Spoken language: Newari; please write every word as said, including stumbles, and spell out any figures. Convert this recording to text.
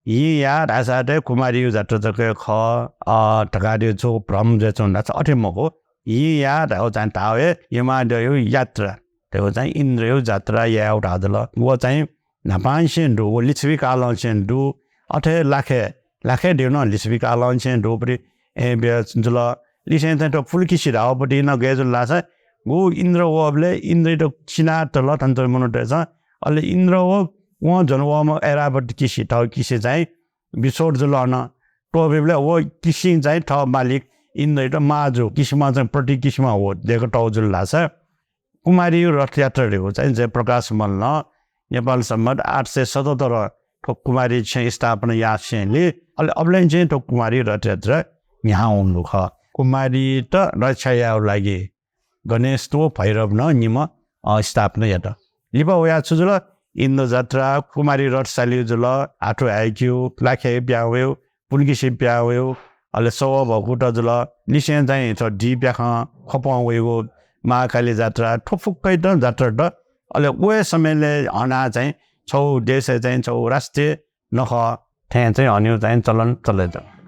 हिं याः धाःसा त कुमारीयु जात्रा जक हे खः, अ, धकाः धयो छु भ्रम जुयाच्वंगु धाःसा अथे मखु। हिं याः धाःगु चाहिँ धाःगु हे यमाद्यःयु यात्रा, धयो चाहिँ इन्द्रयु जात्रा यायेगु धाः जुल। व चाहिँ न्हापांनिसें दु, व लिच्छवि कालंनिसें दु। अथे लाखे, लाखे धयो नं लिच्छवि कालंनिसें दुपट्टि, ए, बे-, जुल। लिसें चाहिँ थ्व पुलकिसि धाःगुपट्टि नं गय् जुल धाःसा, गु इन्द्र वःबलय् इन्द्रयात सिनातल थन च्वंम्ह मनूतय्सं। अले इन्द्र व वं ज्वना वःम्ह ऐरावत किसि, थः किसि चाहिँ बिछोड जुल अन। त्वःबिबलय् व किसिं चाहिँ थः मालिक इन्द्रयात माः जू। किसिमं चाहिँ प्रति किसिमं व देकतःगु जुल धाःसा कुमारीयु रथयात्रा धयो चाहिँ जयप्रकाश मल्लं नेपाल सम्बत आठ सय सतहत्तर थ्व कुमारी छेँ स्थापना यासेंलि अले अबलय् चाहिँ थ्व कुमारी रथयात्रा न्ह्याः वंगु खः। कुमारीत रक्षा यायेगु लागि गणेश व भैरव नं निम्ह, अ, स्थापना यात। लिपा वयाः छु जुल? इन्द्र जात्रा, कुमारी रथ साल्यु जुल, हाथु हाय्क्यु, लाखे पिहां वयु, पुलकिसि पिहां वयु, अले सवः भकुत जुल। लिसें चाहिँ थ्व दी प्याखं ख्वपं वइगु महाकाली जात्रा, थ्व फुक्कयात जात्रात। अले व हे समयलय् हनाः चाहिँ छगू देशय् चाहिँ छगू राष्ट्रिय नखः थें चाहिँ हनेगु चाहिँ चलन चले जुल।